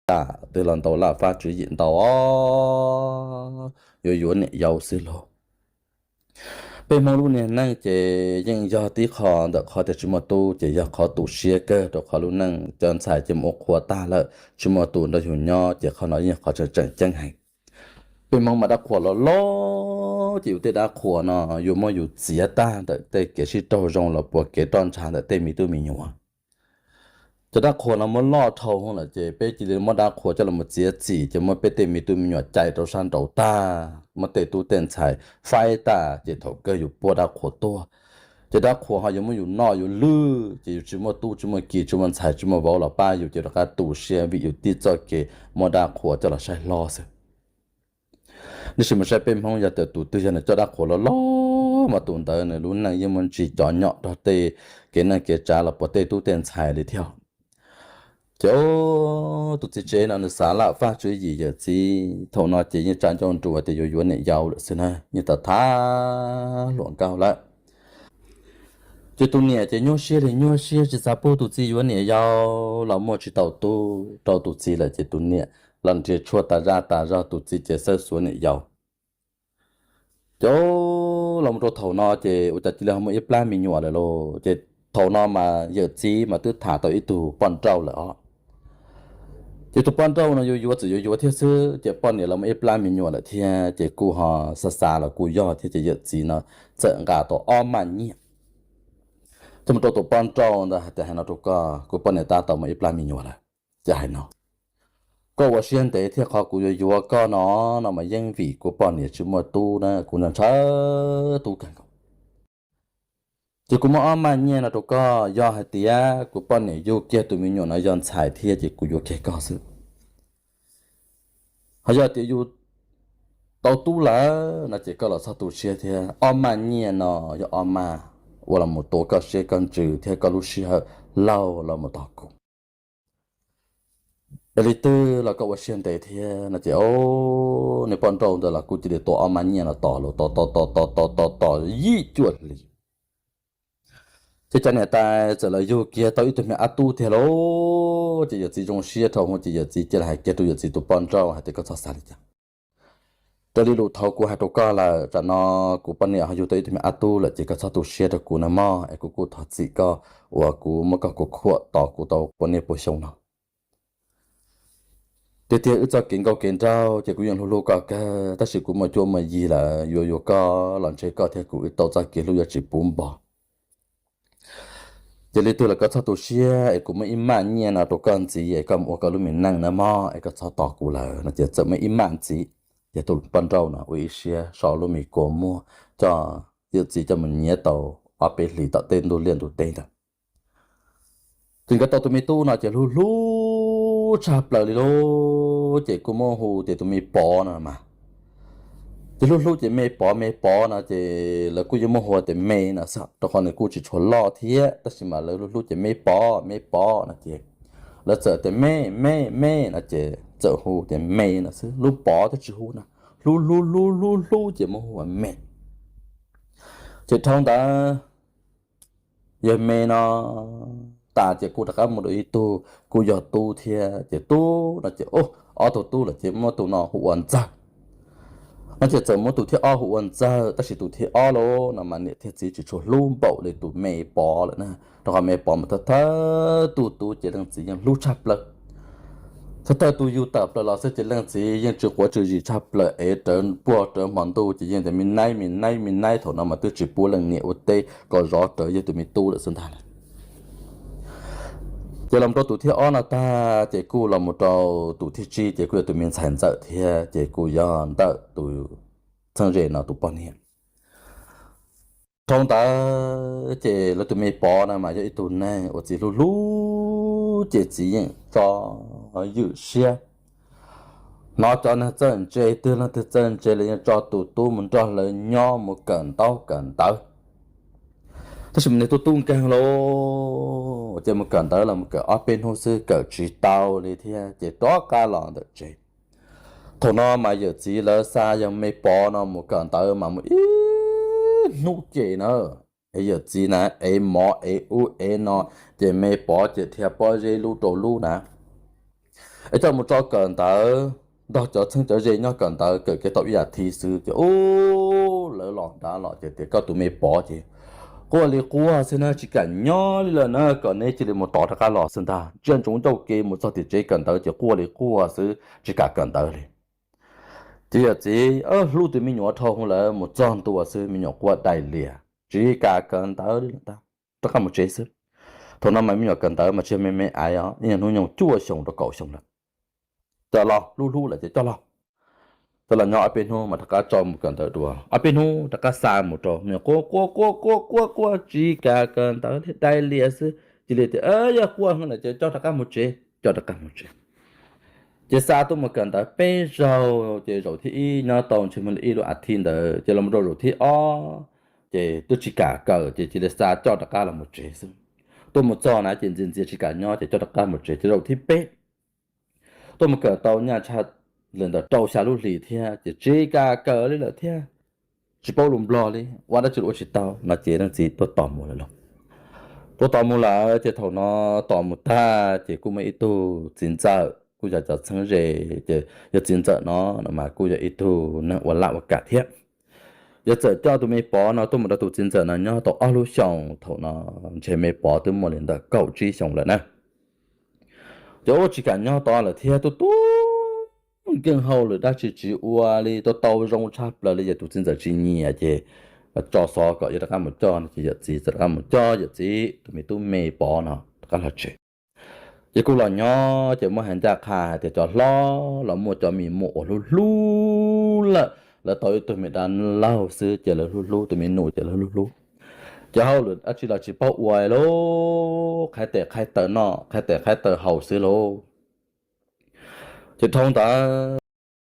tam twg los ntaus laj fab tswv yim ntau os, yuav yuav niam yau xwb lauj. Peb Hmoob lub niag neej ces yeej yog tib qho ntawm qhov tias tsis muaj tub ces yog qhov tu siab kawg, rau qhov lub neej cov ntxhais ces mus ua qhua tag lawm tsis muaj tus nrog yus nyob ces qhov no yeej yog qhov tseem tseem ceeb heev. Peb Hmoob mas dab qhuas los loj ces yus tej dab qhuas no yuav muab yus txiav tag ntawm tej kev sib raug zoo los puas kev roj ntsha ntawm tej me tub me nyuam. Cov dab qhuas no muab loj dhau lawm ces peb cia li muab dab qhuas coj los txiav txim ces muab peb tej me tub me nyuam cais rau sab nraud tag, muab tej tub tej ntxhais faib tag ces thaum kawg yus puag dab qhuas tuag. Ces dab qhuas ho yuav muab yus noj yus lwj ces yus tsis muaj tub tsis muaj ki tsis muaj ntxhais tsis muaj vauv los pab yus ces rov qab tu siab vim yus tib txoj kev muab dab qhuas coj los saib hlob xwb. Neb sim mus saib peb Hmoob yog tias tus twg yog nws coj dab qhuas loj loj mas tus ntawd nws lub neej yeej muaj ntsis cov nyom rau tej kev neej kev tsav los puas tej tub tej ntxhais li thiab. Ces tus txiv tsev no nws xav laj fab tswv yim yawm txiv thaum no ces yeej tsa ncauj nruas tias yuav yuav niam yau lawm xwb na, yeej tau thab hluas nkauj lawm. Ces tus niam ces nyuaj siab li nyuaj siab tsis xav pub tus txiv yuav niam yau los muaj tsis tau tub rau tus txiv lawm ces tus niam los nrhiav tshuaj tas zaj tas zog tus txiv ces xawb xuav niam yau. Ces los mus rau thaum no ces ua cas cia li ho muaj ib plab me nyuam lawm lauj. Ces thaum no mas yawm txiv mas twb tham tau ib tug poj nrauj lawm os. Ces tus poj nrauj no yuav yuav txawm yuav yuav thiab xwb ces poj niam los muaj ib plab me nyuam lawm thiab ces kuj ho xav xav los kuj yog thiab ces yawm txiv no txawm nqa tau ob maj nyiaj coj mus rau tus poj nrauj ntawd hais tias, hais no rau koj, kuv poj niam tab tom muaj ib plab me nyuam lawm. Ces hais no, koj ua siab ntev thiab, qhov kuv yuav yuav koj no, no mas yeej vim kuv poj niam tsis muaj tub na, kuv ntshaw tub kawg nkaus. Ces kuv muab ob maj nyiaj no rau koj, yog hais tias kuv poj niam yug kiag tus me nyuam no yog ntxhais thiab ces kuv yuav kiag koj xwb. Ho yog tias yus tau tub lawm no ces koj los txhob tu siab thiab, ob maj nyiaj no yog ob maj uas los mus tuav koj siab koj ntsws thiab koj lub sij hawm laug los mus tos kuv. Es li twg los koj ua siab ntev thiab no ces, o, niag poj nrauj ntawd los kuj cia li tua ob maj nyiaj no tos los tos tos tos tos tos tos tos yim cuaj hli. Ces cov niam tais txawm los yug kiag tau ib tug me ab tub tiag lauj. Ces yawm txiv zoo siab dhau hwv ces yawm txiv cia li hais kiag rau yawm txiv tus poj nrauj hais tias, koj txhob xav li cas. Raws li lus thaud kuv hais rau koj lawm, tsam no kuv poj niam ho yug tau ib tug me ab tub lawm ces koj txhob tu siab rau kuv na mog, es kuv kuj thov txim koj uas kuv muab koj khuam khuam tos kuv tau pua niaj pua xyoo no. Tiag tiag wb txoj kev nkauj kev nraug ces kuv yeej hlub hlub koj kawg, tab sis kuv muaj cuab muaj yig lawm, yuav yuav koj los ntshe koj thiab kuv wb tau txoj kev hlub yuav tsis puv npo. Ces li twg los koj txhob tu siab, es kuv muab ib maj nyiaj no rau koj ntxiv es koj mus ua koj lub me neej na mog, es koj txhob tos kuv lawm no ces txawm muab ib maj ntxiv. Ces tus poj nrauj no ua ib siab so lub me kua muag coj yawm txiv coj mus nyiav tau ob peb hlis tom tej ntug liaj ntug teb ntawd. Ces nkawd tau tus me tub no ces hlub hlub tshaj plaws li lauj, ces kuj muab hu tias tus me Pov no mas. Ces hlub hlub ces me Pov me Pov no ces lawv kuj yuav muab hu tias me no xwb, rau qhov nws kuj tsis tshua loj thiab, tab sis mas lawv hlub hlub ces me Pov me Pov no ces lawv txawm tias me me me no ces txawm hu tias me no xwb, lub Pov twb tsis hu no, hlub hlub hlub hlub hlub ces muab hu ua me. Ces dhau ntawd yog me no tas ces kuj rov qab mus rau ib tug kuj yog tub thiab, ces tub no ces, o, ob tug tub lawm ces muab tus no hu ua Ntxawg no ces txawm muab tus thib ob hu ua Ntxawg, tab sis tus thib ob lauj no mas niam thiab txiv tsis tshua hlub npaum li tus me Pov lawm na, rau qhov me Pov mas thawj thawj tug tub ces leej txiv yeej hlub tshaj plaws. Thawj thawj tug yug tawm plaws los xwb ces leej txiv yeej tsw quav tsw zis tshaj plaws, ev rawv puag rawv hmo ntuj ces yeej tias me naib me naib me naib, thaum no mas twb tsis pub leej niam ua teb kom zov rawv yog tus me tub lawm xwb ntag. Ces los rau tus thib ob no tag ces kuj los mus rau tus thib tsib ces kuj yog tus me ntxhais ntxawm thiab, ces kuj yog ntawm tus txheeb ze no tus poj niam. Dhau ntawd ces lawv tus me Pov no mas yog ib tug neeg uas txiv hlub hlub ces txiv yeej tso ywm siab. Hnov cov neeg txawj ntse, twg leej twg txawj ntse los yeej tso tus tub mus nrog lawv nyob mus kawm ntaub kawm ntawv. Tab sis mas nws tub tub nkeeg lauj, ces mus kawm ntawv los mus kawm ob peb hnub xwb kawm tsis tau li thiab ces rov qab los ntawm tsev. Thaum no mas yawm txiv lawv xa yog me Pov no mus kawm ntawv mas mus ib hnub ces na, es yawm txiv na ev mov ev ub ev no, ces me Pov ces dhia pob zeb lub rau lub na. Es coj mus tso kawm ntawv, nrog cov txheeb cov ze nyob kawm ntawv kawm kiag tau ib yam thiv xwb ces ub, lawv los nrad los ces tias koj tus me Pov ces quaj li quaj xwb na, tsis kam nyob li lawm na, kom neb cia li mus tod rov qab los xwb ntag. Ntsia ntsoov ncauj ke mus txog tim tsev kawm ntawv ces quaj li quaj xwb tsis kam kawm ntawv li. Ces yawm txiv hlub tus me nyuam dhau hwv lawm, mus txog ntua xwb me nyuam quaj dai lias tsis kam kawm ntawv li lawm ntag, rov qab mus tsev xwb. Thaum no mas me nyuam kawm ntawv mas tsis yog me me aiv os, ib nyuag hnub nyoog cuaj xyoo rau kaum xyoo lawm. Coj los, hlub hlub lawm ces coj los. Coj los nyob ob peb hnub mas rov qab tso mus kawm ntawv dua, ob peb hnub rov qab xa mus rau me nyuam quaj quaj quaj quaj quaj quaj tsis kam kawm ntawv li, dai lias xwb. Cia li tias yog quaj heev lawm ces coj rov qab mus tsev, coj rov qab mus tsev. Ces xa tuaj mus kawm ntawv peb zaug ces zaum thib ib nyob tau ntshe muaj li ib lub as thiv ntawd ces los rau zaum thib ob ces twb tsis kam kawm ces cia li xa coj rov qab los mus tsev xwb. Tuaj mus txog na ces ntxias ntxias tsis kam nyob ces coj rov qab mus tsev ces zaum thib peb tuaj mus kawm tau nyaj tshaj li ntawm rau xya lub hlis thiab ces tsis kam kawm li lawm thiab, tsis paub lus Nplog li, ua dab tsi los ua tsis tau no ces leej txiv tuaj tos mus lawm lauj. Tuaj tos mus lawm ces thaum no tos mus tag ces kuj muaj ib tug txiv ntxawm kuj yog cov txheeb ze, ces yog txiv ntxawm no mas kuj yog ib tug neeg ua laj ua kam thiab. Yog txawm coj tus me Pov no tuaj mus rau tus txiv ntxawm no nyob tau ob lub xyoos, thaum no ntshe me Pov twb muaj li ntawm kaum tsib xyoos lawm na. Ces ua tsis kam nyob tod lawm thiab, tu tu nkeeg hauj lwm dab tsi tsis ua li, tau tau zoo tshaj plaws li ces tus txiv ntxawm tsis nyiam ces tso xov kom yuav rov qab mus coj no ces yawm txiv txawm rov qab mus coj yawm txiv tus me tub me Pov no rov qab los tsev. Ces kuj los nyob ces muab hais ncaj qha hais tias cov hlob los muaj cov me muam uas hlub hlub lawm, lawv tau ib tug me dab laug xwb ces lawv hlub hlub, tus me nus ces lawv hlub hlub. Ces hauj lwm dab tsi los tsis paub ua lauj, qhaib tes qhaib taw noj, qhaib tes qhaib taw haus xwb lauj. Ces dhau ntawd